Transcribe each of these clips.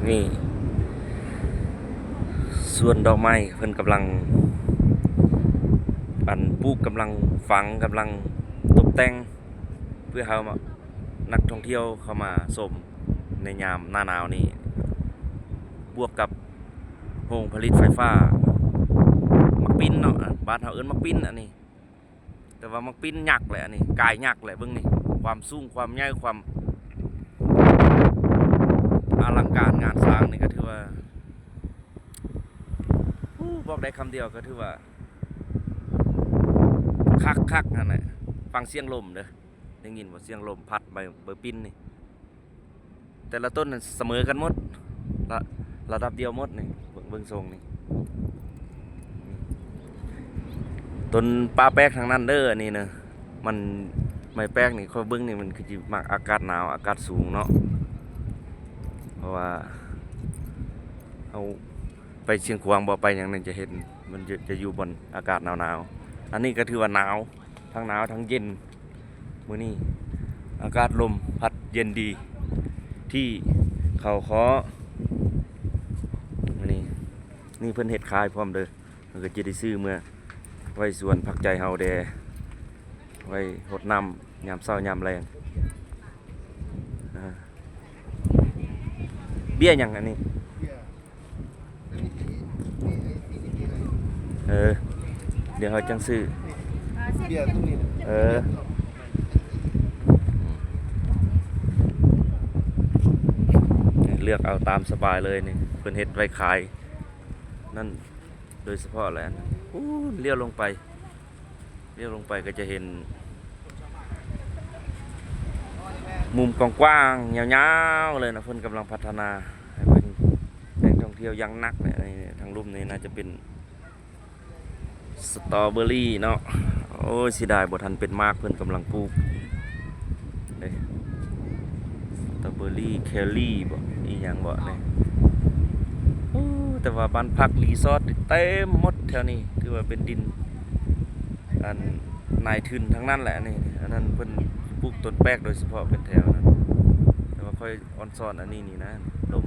ນີ້ສວນດອກໄມ້ເພິ່ນກຳລັງ ອັນ ປູກ, ກຳລັງຝັງ, ກຳລັງຕົບແຕ່ງ ເພື່ອເຮົາ ນັກທ່ອງທ່ຽວເຂົ້າມາຊົມໃນຍາມໜ້າໜາວນີ້ ບວກກັບໂຮງຜະລິດໄຟຟ້າໝາກປິ້ນເນາະ, ບ້ານເຮົາເອີ້ນໝາກປິ້ນອັນນີ້. ແຕ່ວ່າໝາກປິ້ນຍັກແຫຼະ ອັນນີ້ກາຍຍັກແຫຼະ. ເບິ່ງນີ້ ຄວາມສູງຄວາມໃຫຍ່ ຄວາມອະລັງການງານສ້າງນີ້ ກໍຖືວ່າ ໂອ້ ບອກໄດ້ຄຳດຽວ ກໍຖືວ່າຄັກໆ ຫັ້ນແຫຼະ. ຟັງສຽງລົມເດີ້ ໄດ້ຍິນບໍ່? ສຽງລົມພັດໃບ ໃບປິ້ນນີ້ ແຕ່ລະຕົ້ນນັ້ນສະເໝີກັນໝົດ ລະ ລະດັບດຽວໝົດນີ້. ເບິ່ງ ເບິ່ງຊົງນີ້ ຕົ້ນປ່າແປກທັງນັ້ນເດີ້ ອັນນີ້ນະ. ມັນ ໄມ້ແປກນີ້ ຂ້ອຍເບິ່ງນີ້ ມັນຄືຊິມັກອາກາດໜາວ ອາກາດສູງເນາະ. ເພາະວ່າເຮົາໄປຊຽງຂວາງບໍ່ ໄປຫຍັງນັ້ນ ຈະເຫັນ ມັນຈະ ຈະຢູ່ບ່ອນອາກາດໜາວໆ. ອັນນີ້ກໍຖືວ່າໜາວ ທັງໜາວທັງເຢັນ. ມື້ນີ້ອາກາດລົມພັດເຢັນດີ ທີ່ເຂົາຂໍ ນີ້ ນີ້ເພິ່ນເຮັດຂາຍພ້ອມເດີ້. ເຮົາກໍຈະໄດ້ຊື້ເມືອໄວ້ສວນຜັກໃຈເຮົາແດ່ ໄວ້ຫົດນ້ຳຍາມເຊົ້າຍາມແລງ. ອາ ເບ້ຍຫຍັງອັນນີ້? ເອີ ດຽວເຮົາຈັ່ງຊື້. ເບ້ຍຕົງນີ້ ເອີ ເລືອກເອົາຕາມສະບາຍເລີຍນີ້. ເພິ່ນເຮັດໄວ້ຂາຍນັ້ນ ໂດຍສະເພາະແຫຼະ. ໂອ້ ລ້ຽວລົງໄປ ລ້ຽວລົງໄປກໍຈະເຫັນມຸມກວ້າງໆ ຍາວໆ ເລີຍນະ. ເພິ່ນກຳລັງພັດທະນາໃຫ້ເປັນແຫຼ່ງທ່ອງທ່ຽວຢ່າງໜັກແຫຼະ. ນີ້ ທາງລຸ່ມນີ້ໜ້າຈະເປັນສະຕໍເບີຣີເນາະ. ໂອ້ຍ ເສຍດາຍບໍ່ທັນເປັນໝາກ ເພິ່ນກຳລັງປູກ. ເດ້ ສະຕໍເບີຣີ ເຄລລີບໍ ອີ່ຫຍັງບໍນີ້. ໂອ້ ແຕ່ວ່າບ້ານພັກ ຣີສອດ ເຕັມໝົດແຖວນີ້ ຖືວ່າເປັນດິນ ອັນ ນາຍທຶນທັງນັ້ນແຫຼະນີ້. ອັນນັ້ນເພິ່ນປູກຕົ້ນແປກໂດຍສະເພາະເປັນແຖວນັ້ນ. ແຕ່ວ່າຂ້ອຍອອນຊອນອັນນີ້ນີ້ນະ ລົມ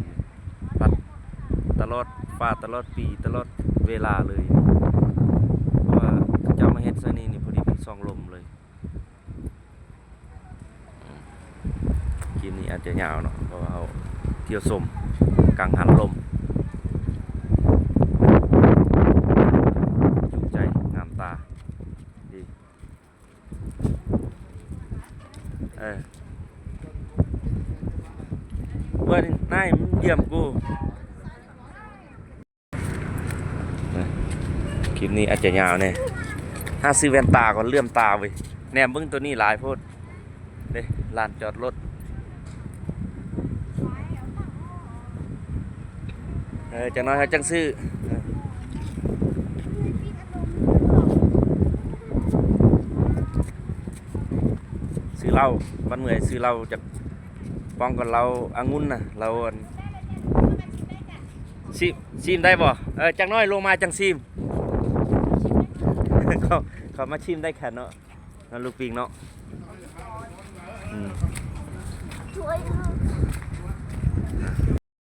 ພັດຕະຫຼອດຟ້າ ຕະຫຼອດປີ ຕະຫຼອດເວລາເລີຍ ເພາະວ່າເຂົາເຈົ້າມາເຮັດໃສ່ນີ້ນີ້ ພໍດີເປັນຊ່ອງລົມເລີຍ. ຄລິບນີ້ອາດຈະຍາວເນາະ ເພາະວ່າເຮົາທ່ຽວຊົມກັງຫັນລົມ ຈູໃຈງາມຕາດີ. ເອີ ເບິ່ງນາຍ ມັນຢ້ຽມກູ. ຄລິບນີ້ອາດຈະຍາວແດ່ ຫາຊື້ແວ່ນຕາກ່ອນ ເຫຼື້ອມຕາເວີຍ. ແນມເບິ່ງໂຕນີ້ຫຼາຍໂພດເດ້ ລານຈອດລົດ. ເອີ ຈັກໜ້ອຍເຮົາຈັ່ງຊື້ ຊື້ເຫຼົ້າ ບັດເມື່ອຍຊື້ເຫຼົ້າຈັກ ປ້ອງກັນເຫຼົ້າອະງຸ່ນນະ ເຫຼົ້າອັນ ຊີມ ຊີມໄດ້ບໍ່? ເອີ ຈັກໜ້ອຍລົງມາຈັ່ງຊີມ. ເຂົາ ເຂົາມາຊີມໄດ້ແຄ່ເນາະ ເນາະ ລູກປິງເນາະ. ອືມ ຊ່ວຍ